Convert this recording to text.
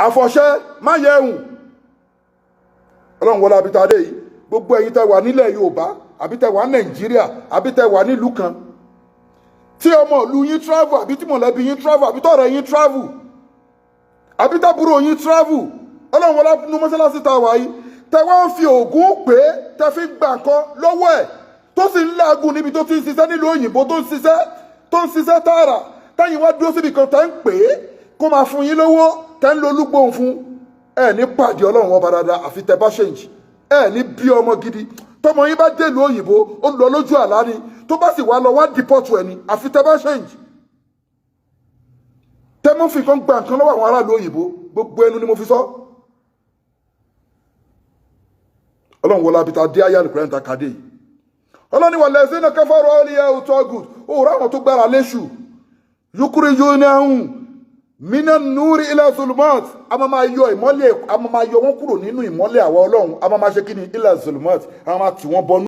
Àfọ̀ṣẹ má yẹ ẹ̀hùn. Ọlọ́run wọlé abitadé yìí. Gbogbo ẹ̀yin tẹ́ wà nílẹ̀ Yorùbá, àbí tẹ́ wà Nàìjíríà, àbí tẹ́ wà nílùú kan, tí ọmọ ìlú yín travel, àbí tí mọ̀lẹ́bí yín travel, àbí tọ̀rẹ́ yín travel, àbí tábúrò yín travel, Ọlọ́run wọlé nu mọ́sálásí tá a wà yìí, tẹ́ wá ń fi ògùn pé tẹ́ fi gbà nǹkan lọ́wọ́ ẹ̀, tó sì ń láàgùn níbi tó ti ń ṣiṣẹ́ nílùú òyìnbó, tó ń ṣiṣẹ́ tààrà, táyìn wá dúró síbi kan, tẹ́ ń pè é kó máa fún yín lówó, tẹ́ ń lo olúgbòhùn fún ẹ, ní pàdé Ọlọ́run ọba dáadáa àfi tẹ́ bá change. Ẹ ní bí ọmọ gidi. Tọmọ yín bá délùú òyìnbó, ó lọ lójú àlá ni. Tó bá sì wá lọ, wá deport ẹ ní, àfi tẹ́ bá change. Tẹ́ mọ́ fi kan gba nǹkan lọ́wọ́ àwọn aráàlú òyìnbó, gbogbo ẹnu ni mo fi sọ. Ọlọ́run wọlé abita dé ayé àlùkùrẹ́ níta kàdé yìí. Ọlọ́run ní wàlẹ̀ kafaru awliya tagut. Ó rà àwọn tó gbára léṣù, yukhrijunahum minan nuri ila zulumat. A máa yọ ìmọ́lẹ̀, a máa yọ wọ́n kúrò nínú ìmọ́lẹ̀ àwa Ọlọ́run. A máa ṣe kí ni? Ila zulumat. A máa tì wọ́n bọnú.